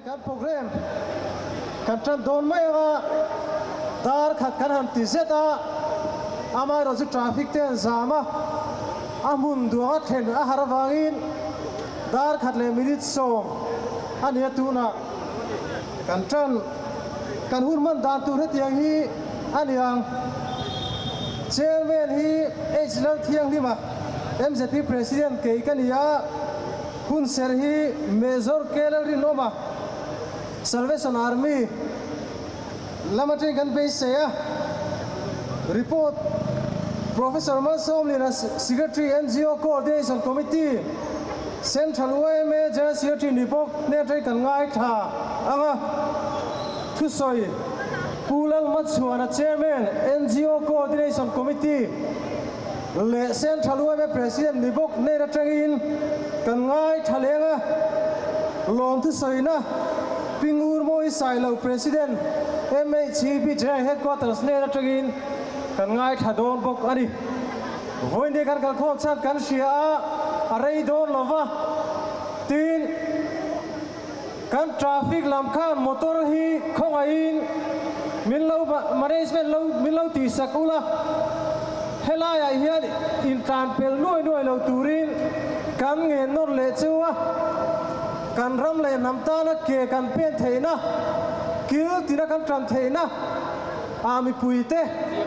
Kan program kan tan dawn mai ang a, dar khat kan han ti zet a, amaherawh chu traffic te an zam a, a hmun duang a thlen a har avangin dar khat leh minute 10 a ni a tunah kan tan kan hun hman dan tur hetiang hi a ni ang. Chairman hi H Lalthianghlima MZP President kei ka ni a. Hun ser hi Major KL Rinawma, Salvation Army lam atangin kan beisei a. Report, Professor Malsawmliana, Secretary NGO Coordination Committee, Central yma General Secretary ni bawk hnen atangin kan ngaithla ang a. Thusawi, Pu Lalhmachhuana, Chairman, NGO Coordination Committee leh Central yma President ni bawk hnen atangin kan ngaithla leng a. Lawm thusawina, Pi Ngurmawi Sailo, President, MHEP General Headquarters hnen atangin kan ngaithla dawn bawk a ni. Vawiin kan kalkhawm chhan kan hria a, a rei dawn lo va. Tin, kan traffic lam khan motor hi khawngaihin min lo management lo min lo tihsak ula, helaiah hian intlan pel nuai nuai lo turin kan ngen nawr leh chu a, kan ram leh hnam tana ke kan pen theihna, kil tina kan tan theihna ah mipuite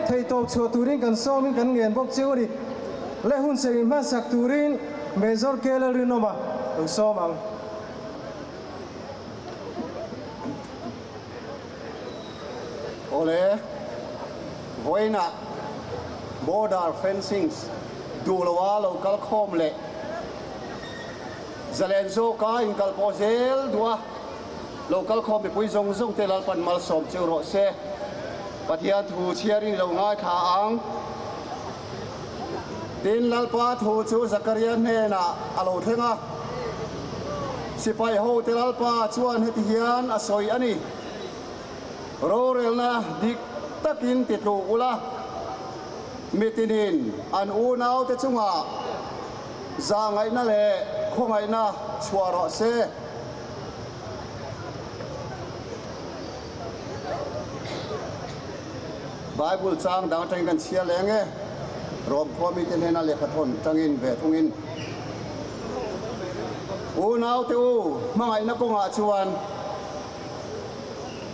theihtawp chhuah turin kan sawmin kan ngen bawk chu a ni. Le hun serh inhmansak turin Major KL Rinawma lo sawm ang. Awle, vawiinah border fencings duh loa lo kal khawm leh zalen zawka inkal pawh zel duh a, lo kal khawm mipui zawng zawng te Lalpan malsawm chu rawh se. Pathian thu chhiarin lo ngaithla ang. Tin, Lalpa thu chu Zakaria hnenah a lo thleng a, Sipai hote Lalpa chuan heti hian a sawi a ni, Rorelna dik takin ti tluh ula, mitinin an unaute chungah zahngaihna leh khawngaihna chhuah rawh se. Bible chang dang atangin kan chhiar leh ange, Rom khua mite hnena lehkha thawn tangin ve thungin. Unaute u, hmangaihna kawngah chuan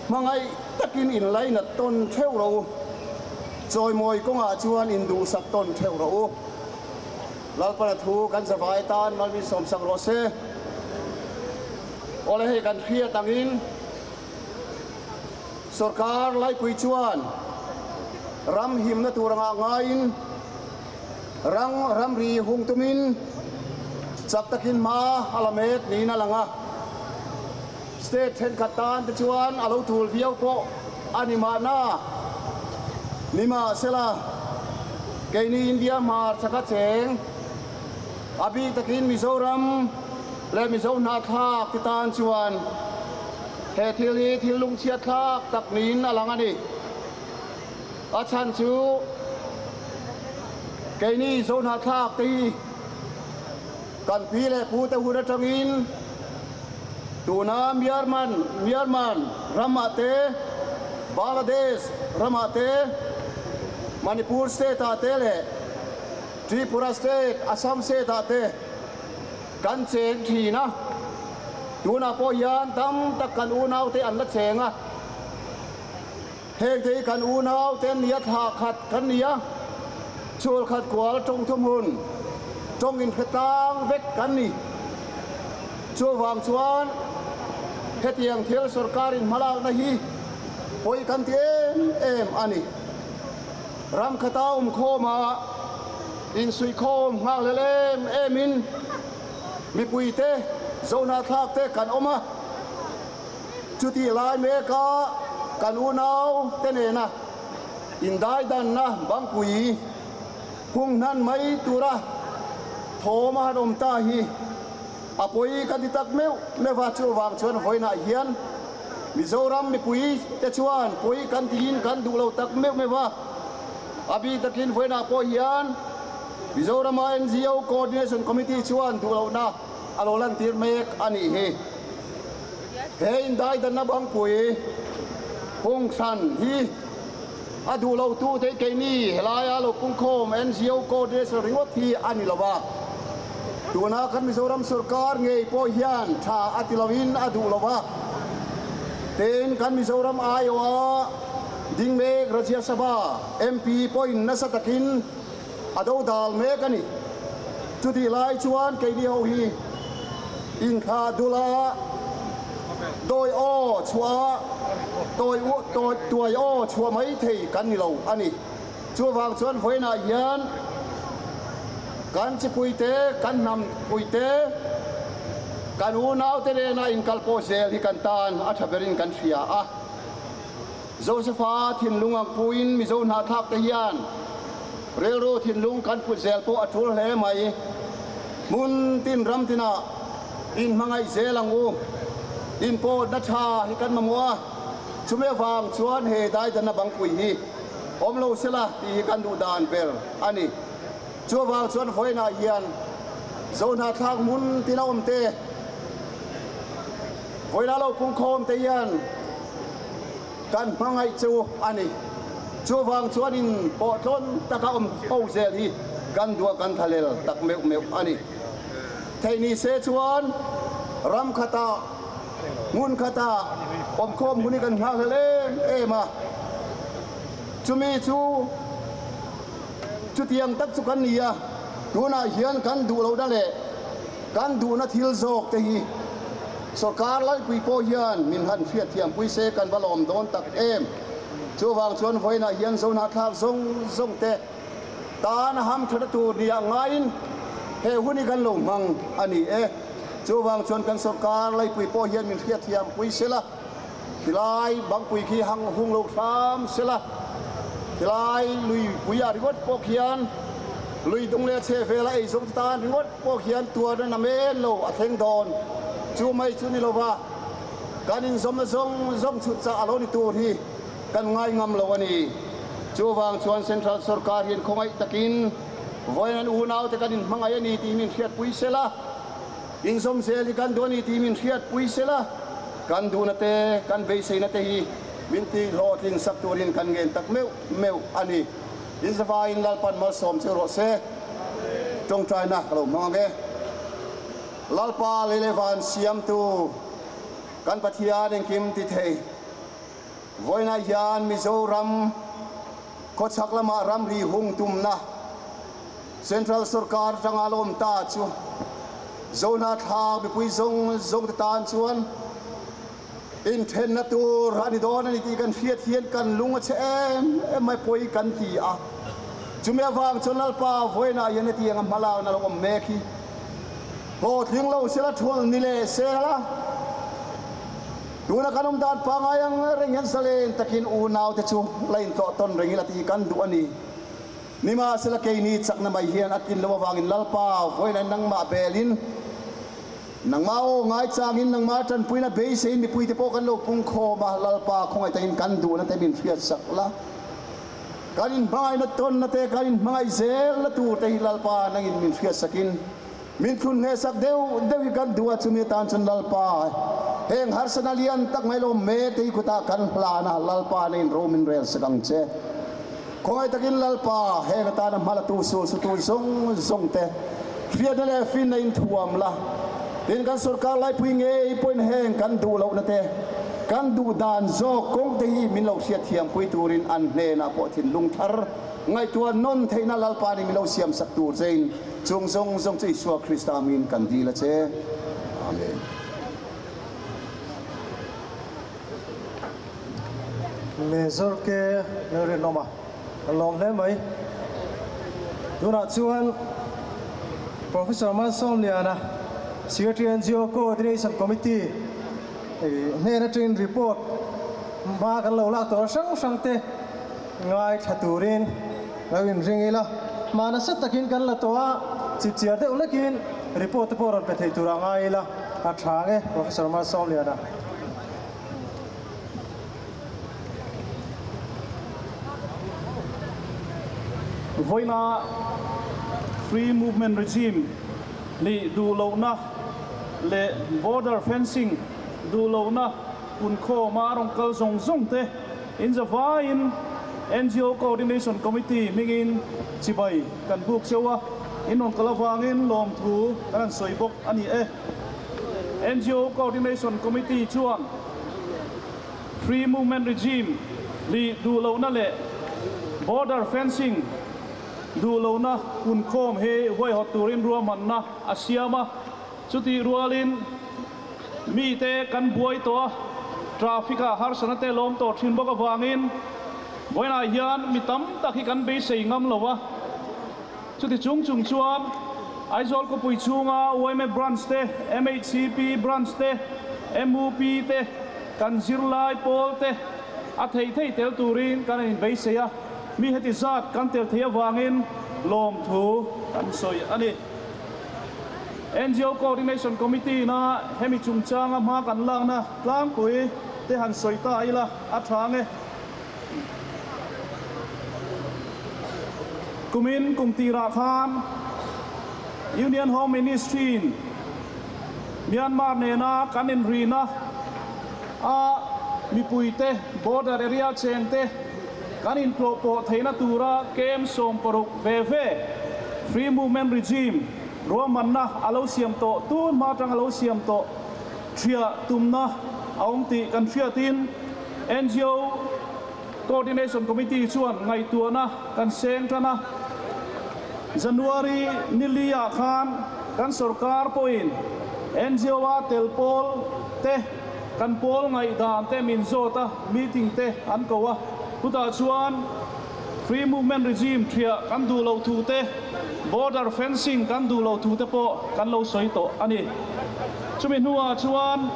hmangaih takin inlainat tawn theuh rawh u, chawimawi kawngah chuan induhsak tawn theuh rawh u. Lalpana thu kan zavai tan malmin sawmsak rawh se. Awle hei kan hriat angin Sorkar laipui chuan ram himna tur anga ngaiin rang ramri hung tumin chak takin hma a la mek niin a lang a. State thenkhat tan te chuan a lo tul viau pawh a ni mahna. Nimahsela, keini India hmarchhaka cheng, a bik takin Mizoram leh Mizo hnahthlak te tan chuan he thil hi thil lungchhiat thlak tak niin a lang a ni. A chhan chu keini Mizo hnahthlak te hi kan pi leh pu te hun atangin tuna Myanmar Myanmar ramah te, Bangladesh ramah te, Manipur state ah te leh Tripura state, Assam state ah te kan cheng thin a, tunah pawh hian tam tak kan unau te an la cheng a, heng te hi kan unau te an ni a, thla khat kan ni a, chhul khat kual tawng thumhun tawng inhre tlang vek kan ni. Chuvang chuan hetiang thil sorkar in hmalakna hi pawi kan ti em em a ni. Ram khata awmkhawma insuihkhawm nghakhlel em emin mipuite zohnahthlak te kan awm a, chutih lai meka kan unau te nena indaidanna bangpui hung hnan mai tura thawm a han awm ta hi a pawi kan ti tak meuh meuh a, chuvang chuan vawiinah hian Mizoram mipui te chuan pawi kan tiin kan duh lo tak meuh meuh a, a bik takin vawiinah pawh hian Mizorama NGO Coordination Committee chuan duh lohna a lo lantir mek a nih hi. He indaidanna bangpui hung hran hi a duh lo tu te keini helaia lo pungkhawm NGO coordination ringawt hi a ni lo va. Tuna kan Mizoram sorkar ngei pawh hian tha a ti loin a duh lo va. Tin, kan Mizoram aiawha ding mek Rajya Sabha MP pawhin nasa takin a dodal mek a ni. Chutih lai chuan keini ho hi inthlah dula dawi aw chhuah tawi tuai aw chhuah mai thei kan ni lo a ni. Chuvang chuan vawiinah hian kan chipuite, kan hnampuite, kan unaute nena inkalpawh zel hi kan tan a tha berin kan hria a. Josepha thinlung ang puin Mizo hnahthlak te hian rilru thinlung kan put zel pawh a tul hle mai. Hmun tin ram tinah inhmangaih zel ang u. Inpawtna tha hi kan mamawh a, chumi avang chuan he daidanna bangpui hi awm lo sela tih hi kan duh dan ber a ni. Chuvang chuan vawiinah hian Zo hnahthlak hmun tina awm te, Vawilah lo pungkhawm te hian kan hmangaih chu a ni. Chuvang chuan in pawhtlawn taka awm ho zel hi kan duah kan thalel tak meuh meuh a ni. Theih ni se chuan ram khatah, hmun khatah awmkhawm hun hi kan nghakhlel em em a. Chumi chu chutiang tak chu kan ni a, tunah hian kan duh lohna leh Kan duhna thil zawk te hi sawrkar laipui pawh hian min han hriatthiampui se kan va lawm dawn tak em. Chuvang chuan vawiinah hian Zohnahthlak zawng zawng te tan a hamthatna tur nia ngaiin he hun hi kan lo hmang a ni e. Chuvang chuan kan sawrkar laipui pawh hian min hriatthiampui sela, tilai bangpui khi hang hung lo hram sela, tilai luipuiah ringawt pawh khian lui dung leh chhe vela ei zawng te tan ringawt pawh hian tuarna na men lo a thleng dawn. Chu mai chu ni lova kan inzawmna zawng zawng chhut chah a lo ni tur hi kan ngai ngam lo a ni. Chuvang chuan Central Sorkar hian khawngaih takin vawiin an unaute kan inhmangaih a ni tih min hriatpui sela, inzawm zel hi kan duh a ni tih min hriatpui sela, kan duhna te, kan beiseina te hi min tihhlawhtling sak turin kan ngen tak meuh meuh a ni. Inzavaiin Lalpan malsawm che rawh se. Tawngtaina ka lo hmang ang e. Lalpa lei leh van siamtu kan Pathian engkim ti thei. Vawiinah hian Mizoram khawchhak lamah ramri hung tumna Central Sorkar atanga la awm ta chu Zohnahthlak mipui zawng zawng te tan chuan Inthenna tur a ni dawn a ni tih kan hriat hian kan lung a chhe em em mai pawi kan ti a. Chumi avang chuan Lalpa vawiinah hian hetiang a hmalakna lo awm mek hi hlawhtling lo sela thul ni leh sela tuna kan awm dan pangngai ang reng hian zalen takin unaute chu la intlawh tawn reng ila tih kan duh a ni. Nimahsela keini chakna mai hian a tlin loh avangin Lalpa vawiinah nangmah belin Nangmah aw ngaichangin nangmah tanpuina beiseiin mipuite pawh kan lo pung khawm a, Lalpa khawngaih takin kan duhna te min hriatsak la, kan inhmangaihna tawnna te kan inhmangaih zelna tur te hi Lalpa nangin min hriatsakin min thlun nghehsak deuh deuh hi kan duh a, chumi atan chuan Lalpa heng harsatna lian tak mai lo mek te hi kutah kan hlan a, Lalpa nangin ro min relsak ang che. Khawngaih takin Lalpa heng atana hmalatu sulsutu zawng zawng te hriatna leh finna in thuam la. Tin, kan sorkar laipui ngei pawhin heng kan duh lohna te, kan duh dan zawk kawng te hi min lo hriatthiampui turin an hnenah pawh thinlung thar ngaihtuah nawn theihna Lalpa nih min lo siamsak tur chein chung zawng zawng chu Isua Krista min kan dil a che. Amen. Major ke Lalrinawma a lawm hle mai. Tunah chuan Professor Malsawmliana, Secretary NGO Coordination Committee hnen atangin report hma kan lo lak tawh hrang hrang te ngaithla turin lo inring ila. Hma nasa takin kan la tawh a, chipchiar deuh lekin report te pawh rawn pe thei turah ngai ila a tha ang e, Professor Malsawmliana. Vawiina Free Movement Regime nih duh lohna leh Border Fencing duhlohna punkhawma a rawn kal zawng zawng te inzavaiin NGO Coordination Committee hmingin chibai kan buk cheu a, in rawn kal avangin lawmthu kan han sawi bawk a ni e. NGO Coordination Committee chuan Free Movement Regime lih duhlohna leh Border Fencing duhlohna punkhawm hi huaihawt turin ruahmanna a siam a, chutih rualin mite kan buai tawh a, traffic-ah harsatna te lawm tawh thin bawk avangin vawiinah hian mi tam tak hi kan beisei ngam lo a. Chuti chung chung chuan Aizawl khawpui chhunga yma branch te, MHCP branch te, MUP te, kan zirlai pawl te a thei thei tel turin kan inbeisei a, mi heti zat kan tel thei avangin lawmthu kan sawi a ni. NGO Coordination Committee ina hemi chungchanga hma kan lakna tlangpui te han sawi ta ila a tha nge. Kumin kum tirah khan Union Home Ministry in Myanmar nena kan inrina a mipuite border area chengte kan intlawhpawh theihna tura kem 16 ve ve Free Movement Regime ruahmanna a lo siam tawh tun hma atang a lo siam tawh thiah tumna a awm tih kan hriatin NGO Coordination Committee chuan ngaihtuahna kan seng tan a. January nili-ah khan kan sorkar pawhin NGO-a tel pawl te kan pawl ngaihdan te min zawt a, meeting te an ko a. Chutah chuan Free Movement Regime thiah kan duh loh thu te, Border Fencing kan duh loh thu te pawh kan lo sawi tawh a ni. Chumi hnuah chuan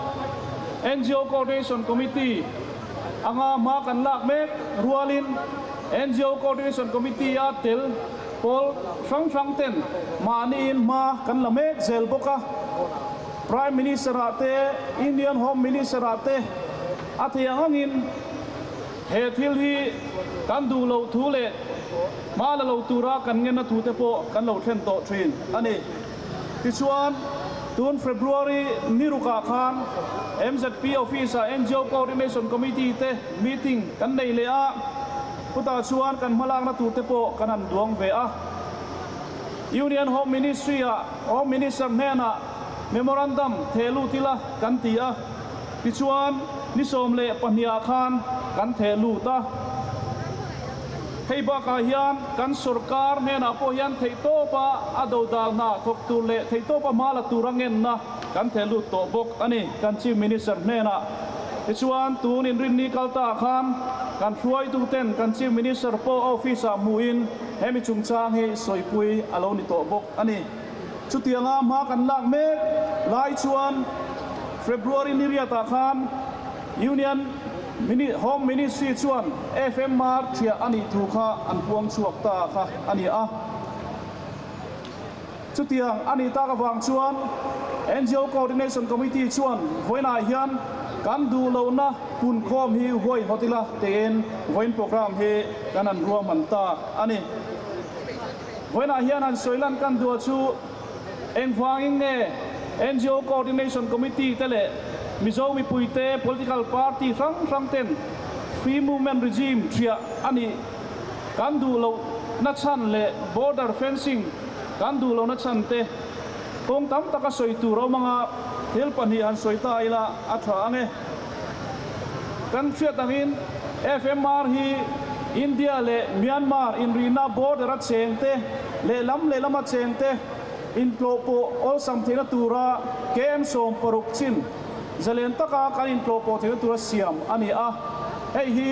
NGO Coordination Committee anga hma kan lak mek rualin NGO Coordination Committee a tel pawl hrang hrang ten mahniin hma kan la mek zel bawk a. Prime Minister ah te, Indian Home Minister ah te a thei ang angin he thil hi kan duh loh thu leh hma la lo tura kan ngenna thu te pawh kan lo thlen tawh thin a ni. Tichuan, tun February ni rukah khan MZP Office-ah NGO Coordination Committee te meeting kan nei leh a, chutah chuan kan hmalakna turte pawh kan han duang ve a. Union Home Ministry-ah Home Minister hnenah memorandum theh lut ila kan ti a, tichuan ni 12 ah khan kan theh lut a. Hei bakah hian kan sorkar hnenah pawh hian theihtawpa a dodal hna thawk tur leh theihtawpa hma la tura ngenna kan theh lut tawh bawk a ni kan Chief Minister hnenah. Tichuan tun inrinni kal ta khan kan hruaituten kan Chief Minister pawh a office-ah hmuhin hemi chungchang hi sawipui a lo ni tawh bawk a ni. Chutianga hma kan lak mek lai chuan February ni riatah khan Union Home Ministry chuan FMR thiah a nih thu kha an puang chhuak ta kha a ni a. Chutiang a nih tak avang chuan NGO Coordination Committee chuan vawiinah hian kan duh lohna punkhawm hi huaihawt ila tiin vawiin program hi kan han ruahman ta a ni. Vawiinah hian han sawi lan kan duh chu Engvangin nge NGO Coordination Committee te leh Mizo mipuite political party hrang hrang ten Free Movement Regime thiah a nih kan duh loh na chhan leh Border Fencing kan duh loh na chhan te kawng tam taka sawi tur a awm anga thil pahnih han sawi ta ila a tha ang e. Kan hriat angin FMR hi India leh Myanmar inrihna border a cheng te lehlam lehlam a cheng te intlawhpawh awlsam theihna tura KM 60 chin zalen taka kan intlawhpawh theihna tura siam a ni a. Hei hi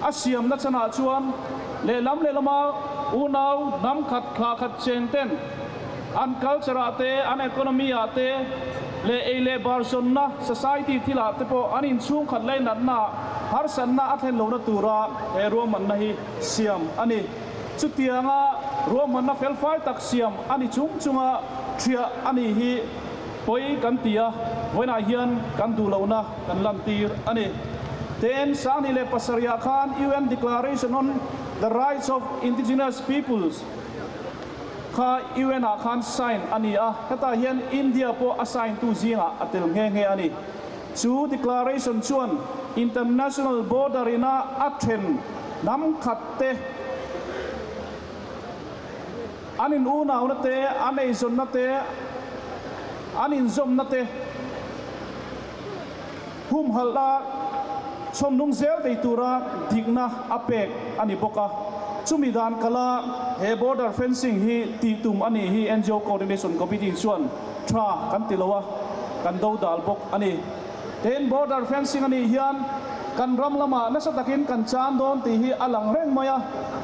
a siamna chanah chuan lehlam lehlama unau hnam khat thla khat cheng ten an culture ah te, an economy ah te leh ei leh bar zawnna society thilah te pawh an inchhung khat lainatna harsatna a thlen lohna tura he ruahmanna hi siam a ni. Chutianga ruahmanna felfai tak siam a ni chung chunga thiah a nih hi pawi kan ti a, vawiinah hian kan duh lohna kan lantir a ni. Ten 2007 ah khan UN Declaration on the Rights of Indigenous Peoples, kha UN ah khan sign a ni a, hetah hian India pawh a sign tu zingah a tel nghe nghe a ni. Chu declaration chuan international border ina a then hnam khat te, an in unauna te, an eizawnna te, an inzawmna te humhalh a chhawmnung zel thei tura dikna a pek a ni bawk a. Chumi dan kala he border fencing hi tih tum a nih hi NGO Coordination Committee chuan tha kan ti lo a, kan do dal bawk a ni. Tin, border fencing a nih hian kan ram lamah nasa takin kan chan dawn tih hi a lang reng mai a,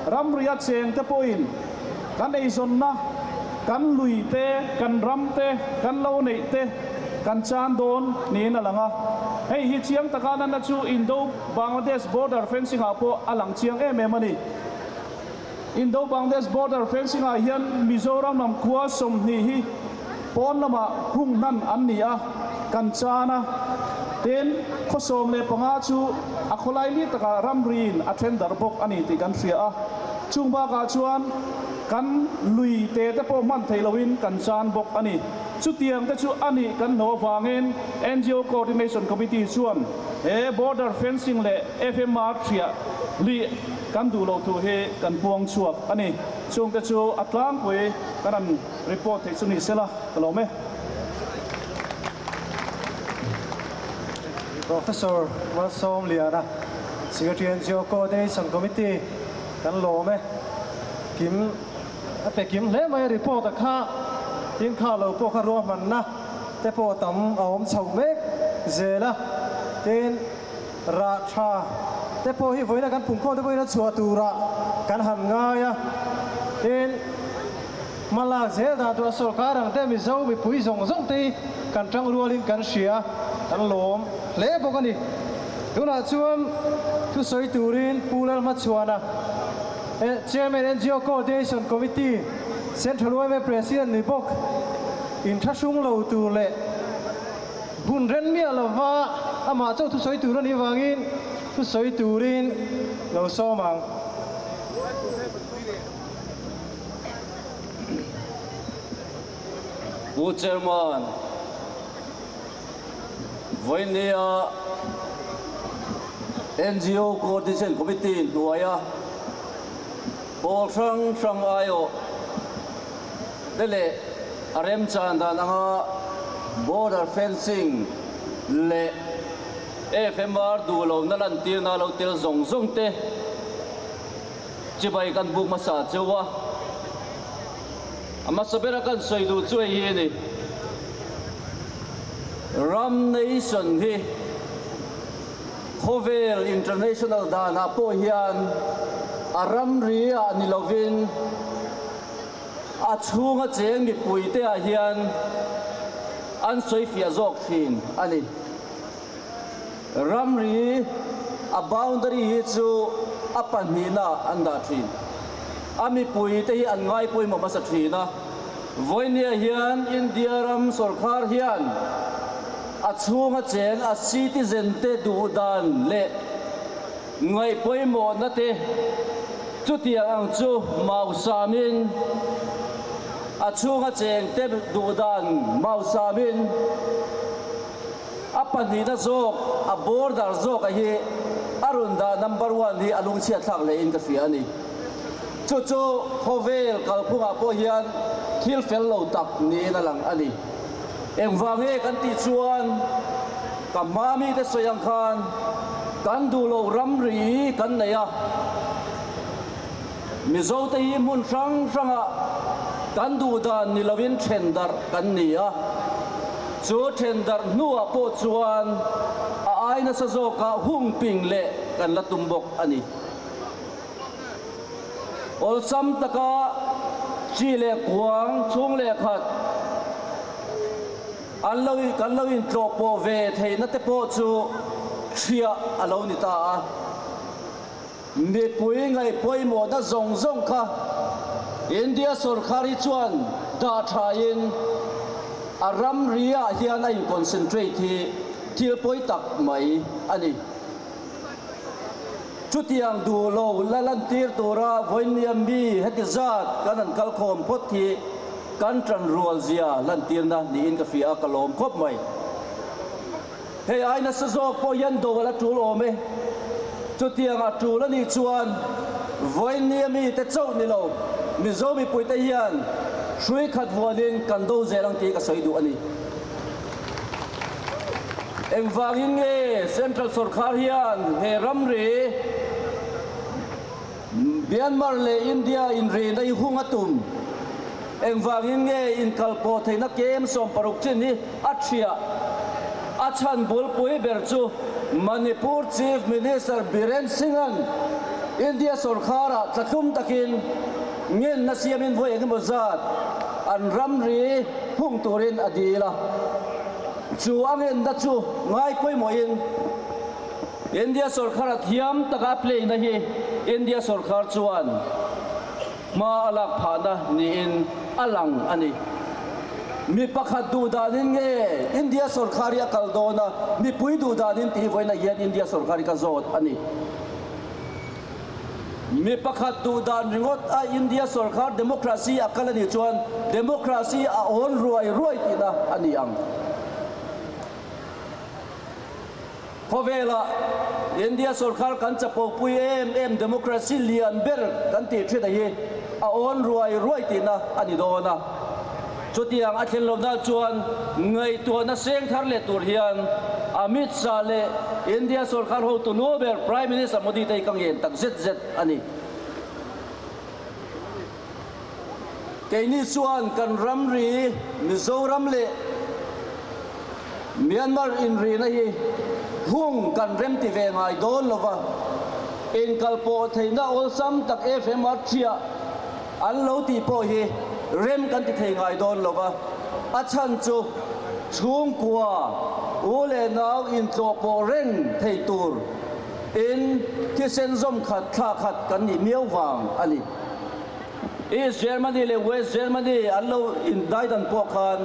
ramria cheng te pawhin kan eizawnna, kan lui te, kan ram te, kan lo neih te kan chan dawn niin a lang a. Hei hi chiang taka nana chu Indo-Bangladesh border fencing ah pawh a lang chiang em em a ni. Indo-Bangladesh border fencing ah hian Mizoram lam khua 20 hi pawn lamah hung hnan an ni a, kan chan a. Tin, khaw 15 chu a khawlai li takah ramriin a then darh bawk a ni tih kan hria a. Chung bakah chuan kan lui te te pawh hman theih loin kan chan bawk a ni. Chutiang te chu a nih kan hlo avangin NGO Coordination Committee chuan he border fencing leh FMR thiah lih kan duh loh thu hi kan puang chhuak a ni. Chung te chu a tlangpui kan han report theih chu ni sela ka lawm e. Professor Malsawm Liana, Secretary NGO Coordination Committee kan lawm e. Kim a pe kim hle mai a report a kha tin kha lo pawh kha ruahmanna te pawh tam a awm chho mek zel a. Tin, rah tha te pawh hi vawiina kan pumkhawm te pawhin a chhuah turah kan han ngai a. Tin, hmalak zel dan tur a sawrkar ang te Mizo mipui zawng zawng te hi kan tang rualin kan hria, kan lawm hle bawk a ni. Tunah chuan thusawi turin Pu Lalhmachhuana, Chairman NGO Coordination Committee, Central yma President ni bawk, inthlahrung lo tur leh hun ren miah lova amah chauh thusawi tur a nih avangin thusawi turin lo sawm ang. Pu Chairman, vawinia NGO Coordination Committee hnuaia pawl hrang hrang aiawh te leh a remchan dan anga border fencing leh FMR duh lohna lantirna lo tel zawng zawng te chibai kan buk hmasa cheu a. A hmasa bera kan sawi duh chu hei hi a ni. Ram nation hi khawvel international danah pawh hian a ramri ah ni lovin a chhunga cheng mipui te ah hian an sawi fiah zawk thin a ni. Ramri a boundary hi chu a pahnihna an dah thin. A mipui te hi an ngai pawimawh hmasa thin a. Vawinia hian India ram sawrkar hian a chhunga cheng a citizen te duh dan leh ngaih pawimawhna te chutiang ang chu mausamin a chhunga cheng te duh dan mausamin a pahnihna zawk a border zawk a hi a rawn dah number one hi a lungchhiat thlak hle in ka hria a ni. Chu chu khawvel kalphungah pawh hian thil fel lo tak niin a lang a ni. Engvang nge kan tih chuan ka hma mite sawi ang khan kan duh loh ramri kan nei a. Mizote hi hmun hrang hrangah kan duh dan ni lovin then darh kan ni a. Chu then darh hnuah pawh chuan a ai nasa zawkah hung ping leh kan la tum bawk a ni. Awlsam taka chi leh kuang chhung leh khat an lo kan lo intlawh pawh ve theihna te pawh chu thiah a lo ni ta a. Mipui ngaih pawimawhna zawng zawng kha India sawrkar hi chuan dah thain a ramri ah hian a in-concentrate hi thil pawi tak mai a ni. Chutiang duh lo la lantir tura vawinia mi heti zat kan han kal khawm phawt hi kan tanrual zia lantirna niin ka hria a, ka lawm khawp mai. Hei ai nasa zawk pawh hian do a la tul awm e. Chutiang a tul a nih chuan vawinia mite chauh ni lo, Mizo mipuite hian hrui khat vuanin kan do zel ang tih ka sawi duh a ni. Engvangin nge Central sorkar hian he ramri Myanmar leh India inrina hi hung a tum? Engvangin nge inkalpawh theihna kem 60 chin hi a thiah? A chhan bulpui ber chu Manipur Chief Minister Biren Singh-a'n India sorkarah tlatlum takin ngenna siamin vawi engemaw zat an ramri hung turin a dil a. Chu a ngenna chu ngai pawimawhin India sorkar a thiam taka a play na hi India sorkar chuan hma a lak phahna niin a lang a ni. Mi pakhat duh danin nge India sorkar hi a kal dawn a, mipui duh danin tih vawiinah hian India sorkar hi ka zawt a ni. Mi pakhat duh dan ringawt a India sorkar democracy a kal a nih chuan democracy a awn ruai ruai tihna a ni ang. Khawvelah India sorkar kan chapopui em em democracy lian ber kan tih thin a hi a awn ruai ruai tihna a ni dawn a. Chutiang a thlen lohna chuan ngaihtuahna seng thar leh tur hian Amit Shah leh India sorkar hotu lu ber Prime Minister Modi te hi ka ngen tak zet zet a ni. Keini chuan kan ramri Mizoram leh Myanmar inrina hi hung kan remti ve ngai dawn lova, inkalpawh theihna awlsam tak FMR chiah An lo tih pawh hi rem kan ti thei ngai dawn lo va, a chhan chu chhungkua u leh nau intlawh pawh reng thei tur in thisen zawm khat thla khat kan nih miau vang a ni. East Germany leh West Germany an lo indaidan pawh khan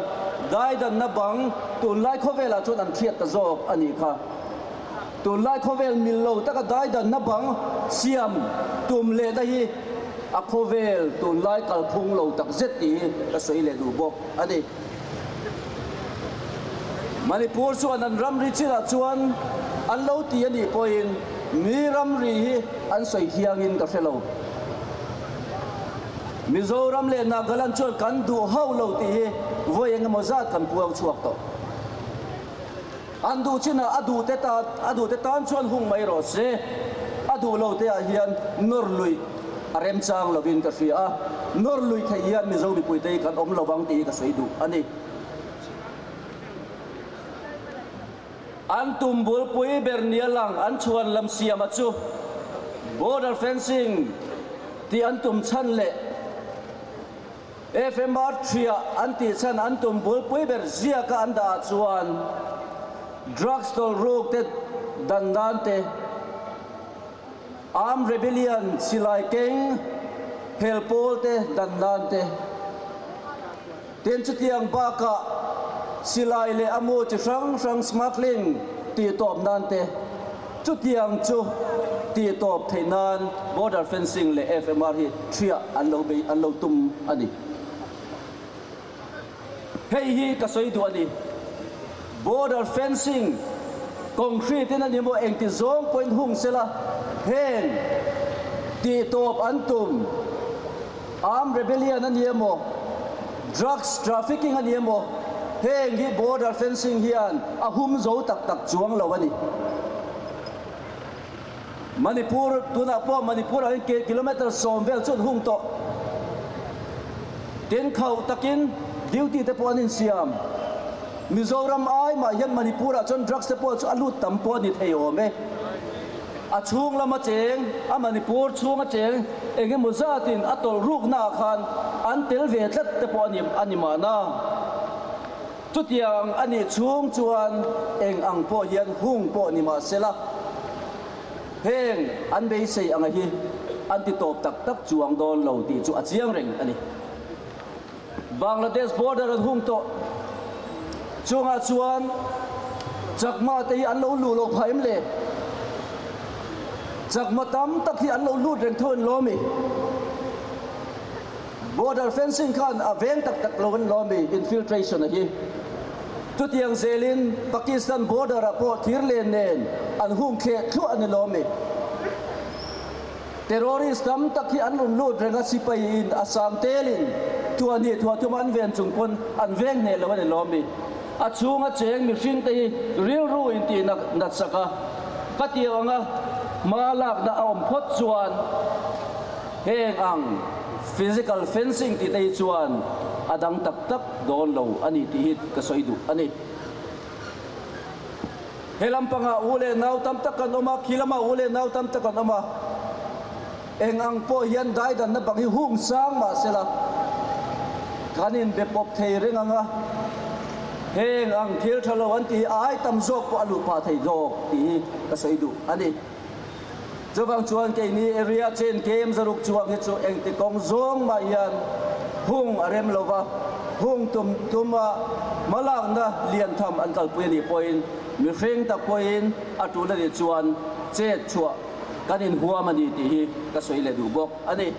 daidanna bang tunlai khawvelah chuan an hriat ta zawk a nih kha. Tunlai khawvel mil lo taka daidanna bang siam tum lehna hi a khawvel tunlai kalphung lo tak zet tih hi ka sawi leh duh bawk a ni. Manipur chuan an ramri chinah chuan an lo ti a nih pawhin mi ramri hi an sawi thiangin ka hre lo. Mizoram leh Nagaland chuan kan duh hauh lo tih hi vawi engemaw zat kan puang chhuak tawh. An duh chinah a duhte tan a duhte tan chuan hung mai rawh se. A duh lo te ah hian nawr luih a remchang lovin ka hria a, nawr luih theih hian Mizo mipuite hi kan awm lovang tih hi ka sawi duh a ni. An tum bulpui ber nia lang an chhuan lam siama chu border fencing tih an tum chhan leh, FMR ṭhia an tih chhan an tum bulpui ber ziaka an dah ah chuan drugs tawlh ruk te dan nan te, armed rebellion silai keng hel pawl te dan nan te, tin chutiang bakah silai leh a mu chi hrang hrang smuggling tih tawp nan te, chutiang chu tih tawp theih nan border fencing leh FMR hi Ṭhiah an lo bei an lo tum a ni. Hei hi ka sawi duh a ni. Border fencing concrete in a ni maw engti zawng pawhin hung sela heng tih tawp an tum armed rebellion a ni emaw drugs trafficking a ni emaw heng hi border fencing hian a hum zo tak tak chuang lo a ni. Manipur, tunah pawh Manipur ah hian kilometre 10 vel chu an hung tawh. Tin khauh takin duty te pawh an insiam. Mizoram ai mah hian Manipur ah chuan drugs te pawh chu a lut tam pawh a ni thei awm e. A chhung lama cheng, a Manipur chhunga cheng eng emaw zatin a tawlh rukna ah khan an tel ve tlat te pawh a ni a ni mahna. Chutiang a nih chhung chuan eng ang pawh hian hung pawh ni mah sela, heng an beisei anga hi an ti tawp tak tak chuang dawn lo tih chu a chiang reng a ni. Bangladesh border an hung tawh chungah chuan Chakma te hi an lo luh loh phah em le? Chakma tam tak hi an lo lut reng tho an lawm i. Border fencing khan a veng tak tak lo an lawm i infiltration a hi. Chutiang zelin Pakistan border ah pawh thir len nen an hung thleh thluah a ni lawm i. Terrorist tam tak hi an rawn lut reng a, sipai in a sang telin thuahhnih thuahthum an ven chung pawn an veng hneh lo a ni lawm i. A chhunga cheng mihring te hi rilru in tih nak nat sak a, ka tih anga hma lakna a awm phawt chuan heng ang physical fencing tih te hi chuan a dang tak tak dawn lo a ni tih hi ka sawi duh a ni. He lampangah u leh nau tam tak kan awm a, khi lamah u leh nau tam tak kan awm a. Eng ang pawh hian daidanna bang hi hung sang mah sela, kan inbe pawp thei reng ang a, heng ang thil tha lo an tih hi a ai tam zawk pawh a luh phah thei zawk tih hi ka sawi duh a ni. Chuvang chuan keini area chen kem zaruk chuang hi chu engti kawng zawng mah hian hung a rem lo va, hung tum tuma hmalakna lian tham an kalpui a nih pawhin mihring tak pawhin a tul a nih chuan chet chhuah Kan inhuam a ni tih hi ka sawi leh duh bawk a ni.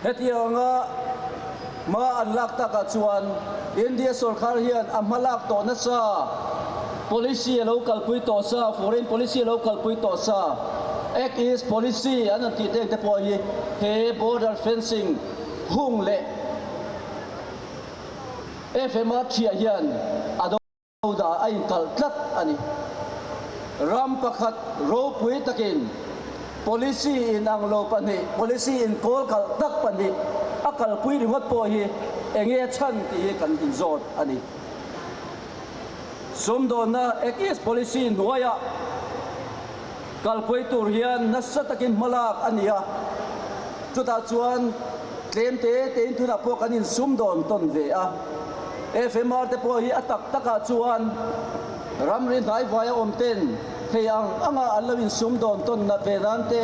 Hetianga hma an lak takah chuan India sorkar hian a hma lak tawh nasa, policy a lo kalpui tawh sa, foreign policy a lo kalpui tawh sa, Act East policy an han tih teng te pawh hi he border fencing hung leh FMR thiah hian a do Dah a inkalh tlat a ni. Ram pakhat ropui takin policy inang lo pahnih, policy inkawl kalh tak pahnih a kalpui ringawt pawh hi eng nge chhan tih hi kan inzawt a ni. Sumdawnna Act East policy hnuaiah kalpui tur hian nasa takin hmalak a ni a, chutah chuan tlem te tein tunah pawh kan insumdawn tawn ve a. FMR te pawh hi a tak takah chuan ramri hnaivaia awm ten thei ang anga an lo insumdawn tawn nat ve nan te,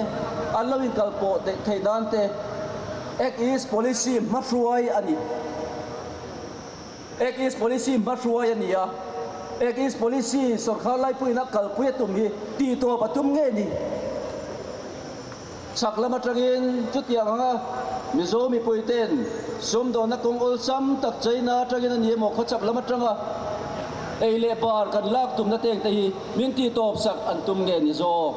an lo inkalpawh theih nan te Act East Policy hmahruai a ni. Act East Policy hmahruai a ni a, Act East Policy sorkar laipuiin a kalpui a tum hi tihtawp a tum ngei ni. Chhak lam atangin chutiang anga Mizo mipuiten sumdawnna kawng awlsam tak China atangin a ni emaw khawchhak lam atanga ei leh bar kan lak tumna teng te hi min tihtawp sak an tum nge ni zawk.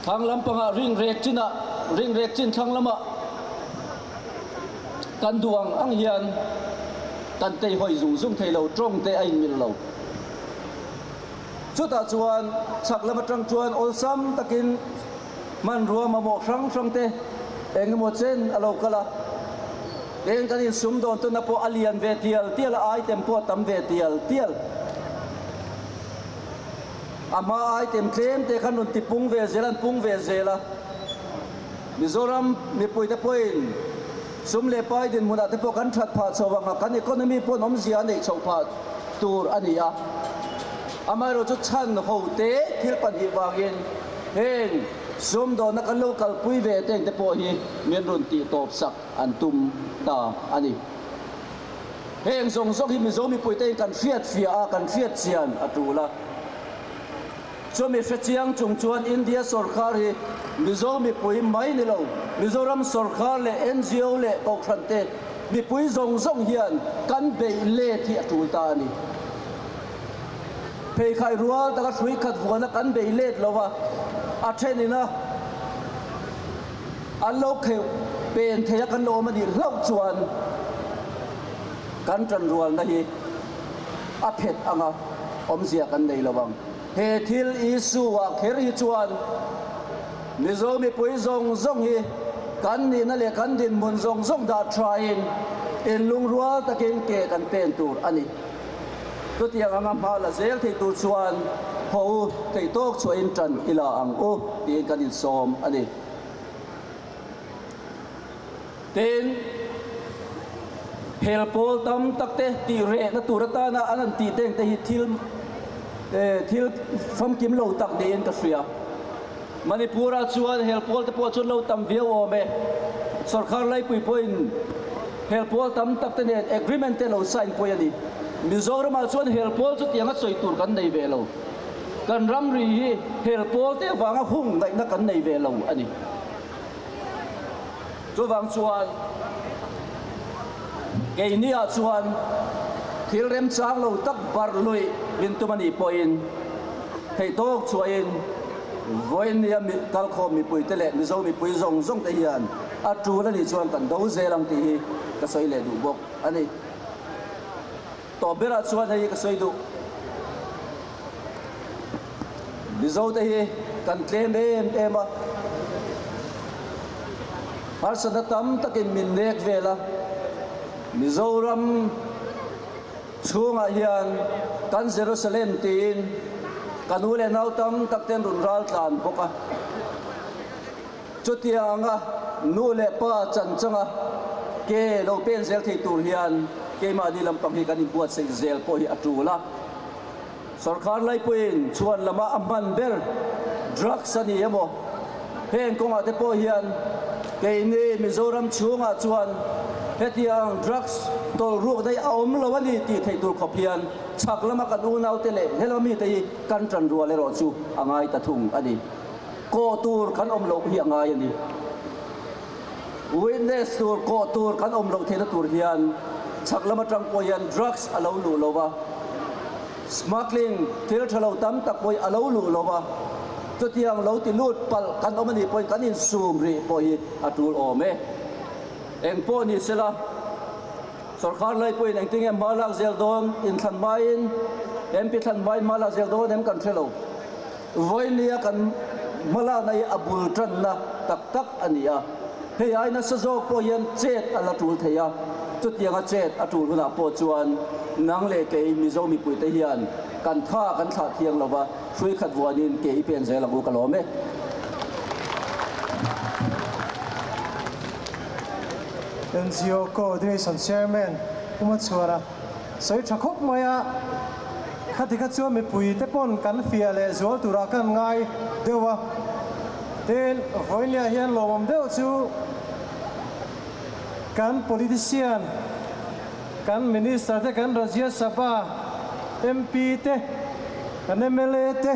Thlang lampangah ring rek chinah ring rek chin thlang lamah Kan duh ang ang hian kan tei hawi zung zung thei lo, tawng te a inmil lo. Chutah chuan chhak lam atang chuan awlsam takin hmanrua mamawh hrang hrang te eng emaw chen a lo kal a, eng kan insum dawn tuna pawh a lian ve tial tial a, item pawh a tam ve tial tial. A hma item tlem te khan rawn ti pung ve zel, an pung ve zel a. Mizoram mipuite pawhin sum leh pai dinhmunah te pawh kan that phah chho ang a, kan economy paw'n awmzia a neih chhoh phah tur a ni a. Amaherawhchu chhan ho te thil pahnih vangin heng sumdawnna kan lo kalpui ve teng te pawh hi min rawn tih tawp sak an tum ta a ni. Heng zawng zawng hi Mizo mipuitein kan hriatfiah a, kan hriatchian a tul a. Chumi hre chiang chung chuan India sorkar hi Mizo mipui mai ni lo, Mizoram sorkar leh ngo leh Kohhran te mipui zawng zawng hian kan beih let hi a tul ta a ni. Pheikhai rual taka hrui khat vuana kan beih let lo a, a thenin a an lo kheuh pen thei a kan lo awm a nih hlauh chuan kan tanrualna hi a phet anga awmzia kan nei lo ang. He thil issue-ah kher hi chuan Mizo mipui zawng zawng hi kan nihna leh kan dinhmun zawng zawng dah thain inlungrual takin ke kan pen tur a ni. Chutiang anga hma la zel thei tur chuan haw u thei tawk chhuahin tan i la ang u tiin kan insawm a ni. Tin, hel pawl tam tak te tih rehna tur atana an han tih teng te hi thil thil famkim lo tak niin ka hria. Manipur-ah chuan hel pawl te pawh chuan lo tam viau awm e. Sorkar laipui pawhin hel pawl tam tak te nen agreement te lo sign pawih a ni. Mizoramah chuan hel pawl chutianga sawi tur kan nei ve lo. Kan ramri hi hel pawl te avanga hung ngaihna kan nei ve lo a ni. Chuvang chuan keiniah chuan thil remchang lo tak bar luih min tum a nih pawhin theihtawk chhuahin vawinia kalkhawm mipuite leh Mizo mipui zawng zawng te hian a tul a nih chuan kan do zel ang tih hi ka sawi leh duh bawk a ni. Tawp berah chuan hei hi ka sawi duh. Mizote hi kan tlem em em a, harsatna tam takin min nek vel a, Mizoram chhungah hian kan Jerusalem tiin ka nu leh nau tam tak ten rawn ral tlan bawk a. Chutianga nu leh pa chanchanga ke lo pen zel thei tur hian keimahni lampang hi kan inbuatsaih zel pawh hi a tul a. Sorkar laipuiin chhuan lama a hman ber drugs a ni emaw heng kawngah te pawh hian keini Mizoram chhungah chuan hetiang drugs tawlh ruk daih a awm lo a ni tih theih tur khawp hian chhak lama kan unaute leh helama mite hi kan tan rual erawh chu a ngai ta thung a ni. Kawh tur kan awm loh hi a ngai a ni. Witness tur kawh tur kan awm loh theihna tur hian chhak lam atang pawh hian drugs a lo luh lo va, smuggling thil tha lo tam tak pawh hi a lo luh lo va, chutiang lo ti lut palh kan awm a nih pawhin kan insum rih pawh hi a tul awm e. Eng pawh ni sela, sorkar lai pawhin engtinge hma lak zel dawn, inthlan hmain MP thlan hmain hma lak zel dawn em kan hre lo. Vawinia kan hmalakna hi a bul tanna tak tak a ni a, hei ai nasa zawk pawh hian chet a la tul thei a, chutianga chet a tul hunah pawh chuan nang leh kei Mizo mipuite hian kan tha kan thlah thiang lo va, hrui khat vuanin ke i pen zel ang u ka lawm e. NGO Coordination Chairman Uma Chhuana sawi tha khawp mai a. Khati kha chuan mipui te pawn kan fiah leh zual turah kan ngai deuh a, tin vawiinliah hian lawmawm deuh chu kan politician, kan minister te, kan Rajya Sabha MP te, kan mla te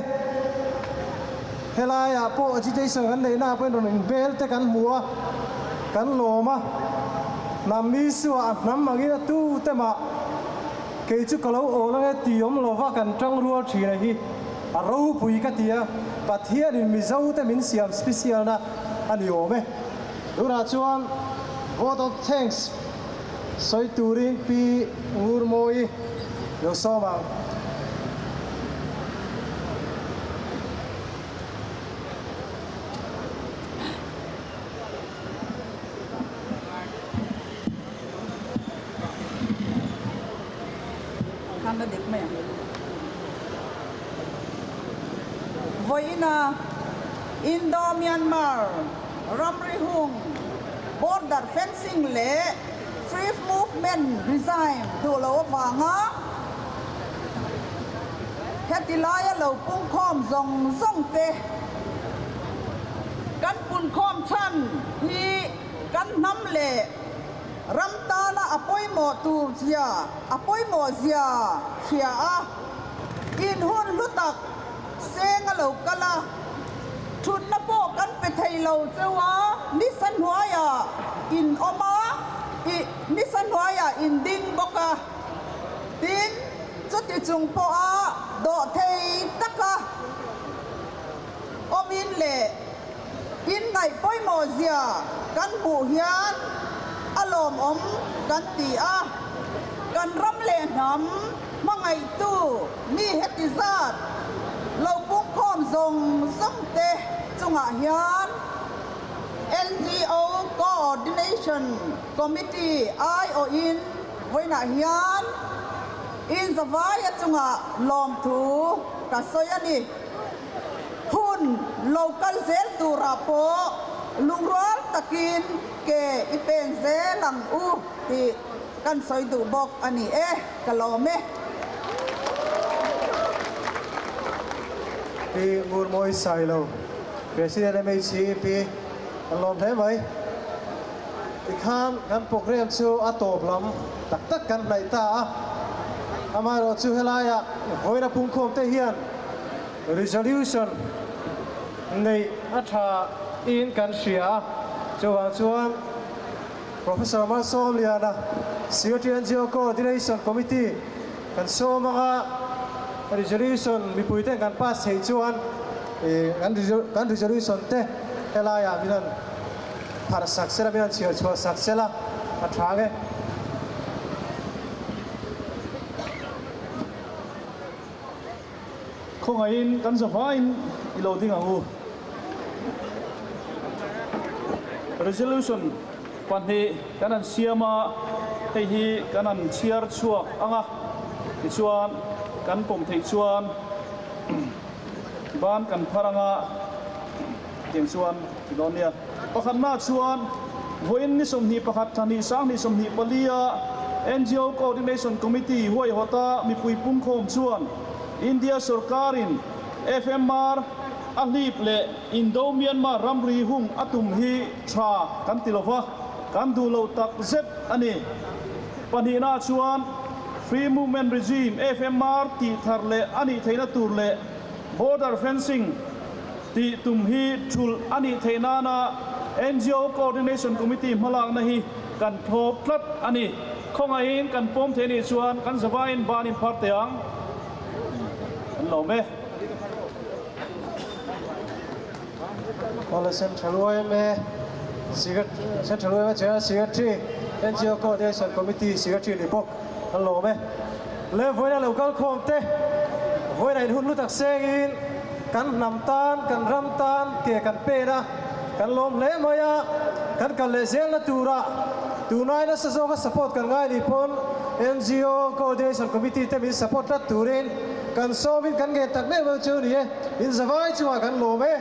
helaiah pawh agitation kan neihna ah pawhin rawn inhmel te kan hmu a, kan lawm a, hnam Isua a hnam angin a tute mah. Kei chu ka lo awl ange ti awm lova kan tang rual thina hi a ropui ka ti a, Pathianin Mizo te min siam special na a ni awm e. Tunah chuan vote of thanks sawi turin Pi Ngurmawi lo sawm ang. Khan a dik mai ang. Vawiina Indo-Myanmar ramri hung border fencing leh free movement regime duh loh avanga heti laia lo pungkhawm zawng zawng te kan punkhawm chhan hi kan hnam leh Ram tana a pawimawh tur zia, a pawimawh zia hria a, in hun hlu tak seng a lo kal a, thutna pawh kan pe thei lo cheu a, nisa hnuaiah in awm a, ih nisa hnuaiah in ding bawk a, tin chuti chung pawha dawh thei taka awmin leh In ngaih pawimawh zia kan hmuh hian a lawmawm kan ti a, kan ram leh hnam hmangaihtu mi heti zat lo pungkhawm zawng zawng te chungah hian NGO Coordination Committee aiawhin vawiinah hian inzavaia chungah lawmthu ka sawi a ni. Hun lo kal zel turah pawh lungrual takin ke i pen zel ang u tih kan sawi duh bawk a ni e, ka lawm e. Pi Ngurmawi Sailo, President MHCEP, kan lawm hle mai. Tikhan kan program chu a tawp lam tak tak kan hnaih ta a, amaherawhchu helaiah vawiina pungkhawmte hian, Resolution neih a tha in kan hria a, chuvang chuan Professor Malsawmliana, Secretary NGO Coordination Committee kan sawm anga resolution mipui ten kan pass theih chuan kan resolution te helaiah min han pharh sak sela, min han chhiar chhuah sak sela a tha ang e. Khawngaihin kan zavaiin i lo ding ang u. Resolution pahnih kan han siam a, hei hi kan han chhiar chhuak ang a, tichuan kan pawm theih chuan ban kan phar ang a, tiang chuan ti dawn nia. Pakhatna chuan vawiin ni 21 thla hnih 2024 a NGO Coordination Committee huaihawta mipui pungkhawm chuan India sorkarin FMR a hlip leh Indo-Myanmar ramri hung a tum hi tha kan ti lova, kan duh lo tak zet a ni. Pahnihna chuan Free Movement Regime, FMR, tih thar leh a nih theihna tur leh Border Fencing tih tum hi thulh a nih theih nana NGO Coordination Committee hmalakna hi kan thlawp tlat a ni. Khawngaihin kan pawm thei nih chuan kan zavaiin ban in phar teh ang. An lawm e. Awle Central yma Central yma General Secretary NGO Coordination Committee Secretary ni bawk an lawm e. Le vawiina lo kal khawm te, vawiina in hun lu tak sengin kan hnam tan, kan ram tan ke kan pen a, kan lawm hle mai a, kan kal leh zelna tura tunai nasa zawka support kan ngai ni pawn NGO Coordination Committee te min support tlat turin kan sawmin kan ngen tak meuh meuh chu ni e, in zavai chungah kan lawm e.